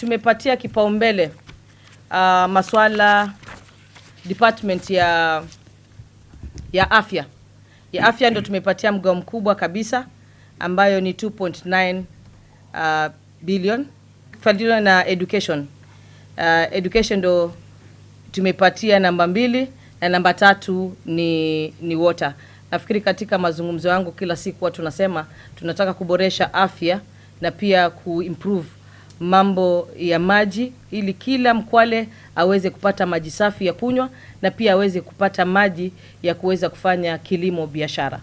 Tumepatia kipaumbele maswala department ya afya. Ya afya ndio tumepatia mgao mkubwa kabisa ambayo ni 2.9 billion. Kufuatiliwa na education. Education ndo tumepatia namba 2 na namba 3 ni water. Nafikiri katika mazungumzo yangu kila siku watu tunasema tunataka kuboresha afya na pia kuimprove mambo ya maji ili kila Mkwale aweze kupata maji safi ya kunywa na pia aweze kupata maji ya kuweza kufanya kilimo biashara.